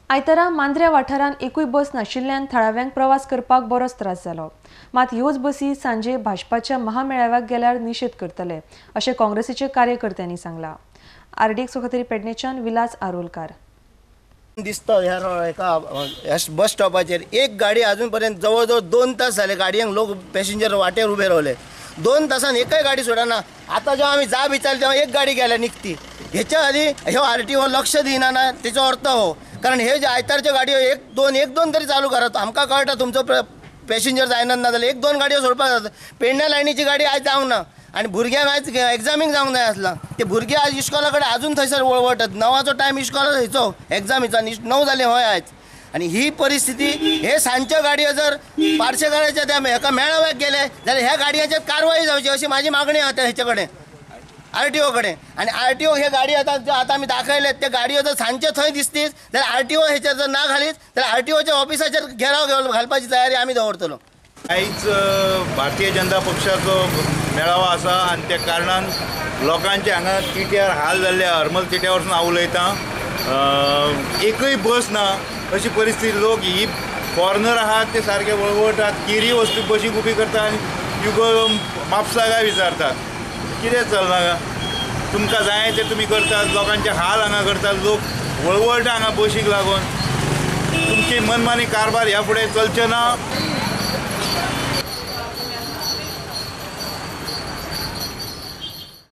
आयतारा मांद्र्या वाठारांत एकूय बस नाशिल्ल्यान थळाव्यांक प्रवास करपाक बरोच त्रास जालो. मात ह्योच बसी सांजे भाजपाच्या महामेळाव्याक गेल्यार निशेध करतले अशें काँग्रेसीचे कार्यकर्त्यांनी सांगलां. आरडीएक्स खातीर पेडणेच्यान विलास आरोलकार. दिसता ह्या एका बस स्टॉपाचेर एक गाडी अजून पर्यंत जवळ जवळ 2 तास जाले गाडयांक लोक पॅसेंजर वाटेर उबे रावले. 2 तासान एकय गाडी सोडना. आतां जेव्हा आमी जाब विचारली तेव्हा एक गाडी गेल्या निकती. हेच्या आदी ह्यो आरटीओ लक्ष दिना ना तेचो अर्थ हो, कारण हे जे आयतारच्यो गाडयो एक दोन तरी चालू करात. आमकां कळटा तुमचो पॅसेंजर जायना ना जाल्यार 1-2 गाडयो सोडपाक जाता. पेडण्या लायनीची गाडी आयज जावंक ना आनी भुरग्यांक आयज एग्जामीक जावंक जाय आसला. ते भुरगे आयज इश्कोला कडेन अजून थंयसर वळवळटात. 9चो टायम इश्कोला थंयचो एग्जामीचो आनी 9 जाले हय आयज. आनी ही परिस्थिती हे सांजच्यो गाडयो जर पार्सेकाराच्या त्या हेका मेळाव्याक गेले जाल्यार ह्या गाडयांचेर कारवाय जावची अशी म्हाजी मागणी आसा हेचे कडेन, आरटीओ कडेन. आनी आरटीओ हे गाडी आतां आतां आमी दाखयले ते गाडयो जर सांजचे थंय दिसतीच जाल्यार आरटीओ हेचेर जर ना घालीत जाल्यार आरटीओच्या ऑफिसाचेर घेराव घालपाची तयारी आमी दवरतलो. आयज भारतीय जनता पक्षाचो मेळावो आसा आनी त्या कारणान लोकांचे हांगा तिट्यार हाल जाल्ले. हरमल तिट्या वचून हांव उलयतां. एकूय बस ना अशी परिस्थिती. लोक ही फॉरनर आहात ते सारके वळवळटात, केरी वस्तू बशीक उबी करता आनी युगो म्हापसा काय विचारतात कितें चल्लां, तुमकां जाय तें तुमी करतात. लोकांचे हाल हांगा करतात, लोक वळवळटा हांगा बशीक लागून. तुमची मनमानी कारभार ह्या फुडें चलचें ना.